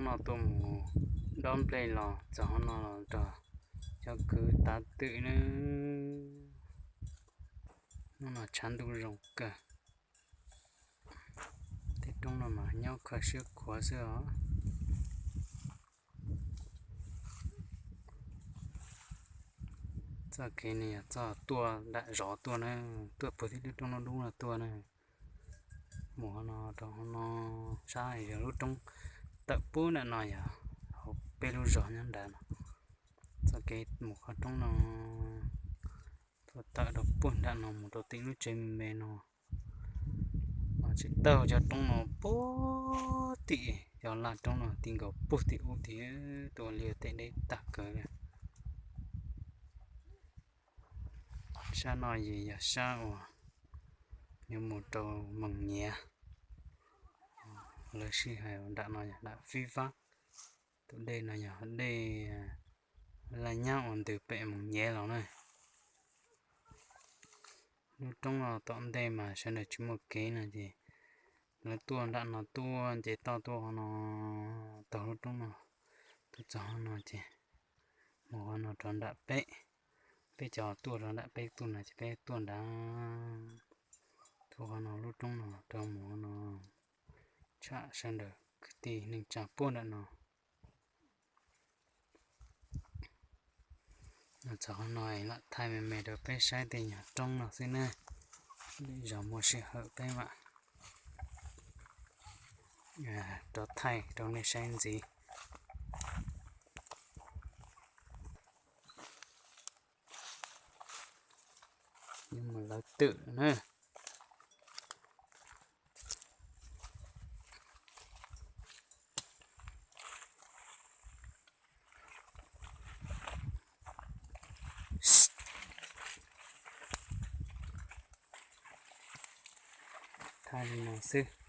No tuaj mus dob nplej los txog hov no los nrog cov kwv tav twm na. Hnub no tshav ntuj zoo kawg. Tej roob no mas nyob kho siab khuav xwb os. Txoj kev no yog txoj tuaj nram zos tuaj na, tuaj puag tim lub roob lub dub no tuaj na. Mus hov no rau hov no, sab yog lub roob tawm puag nram no yog hauv peb lub zos nyob nrad no. Txoj kev mus qhov roob no tuaj tawm rau puag nram no mus rau tim lub tsev me me no. Mas tsis tau cov roob no puag tim cov laj roob no ti nkaus puag tim ub tim tus liaj tej deb tag kawg li. Sab no yog sab uas yuav mus rau Moos Nyiav, lawv sij hawm nram no yog nram Fib Vab. Tus dej no yog dej Laj Nyab uas ntws pem Moos Nyiav los na. Lub roob no tom ntej mas sawv daws tsis muaj kev no ces lawv tuaj nram no tuaj nce toj tuaj hov no, taug lub roob no tuaj txog hov no ces mus hov no rov nram peb. Peb cov tuaj rau nram peb tuaj no ces peb tuaj nrad, tuaj hov no lub roob no rau mus hov no, tsham sawv daws kwv tij neej tsa puag nram no. Txog hov no lam thaij me me rau peb saib tej nyuag roob no xwb na. Lwm zaus muaj sij hawm peb mam rov thaij rau nej saib ntxiv. Yuav mus lawv twm na. Thaij li no xwb.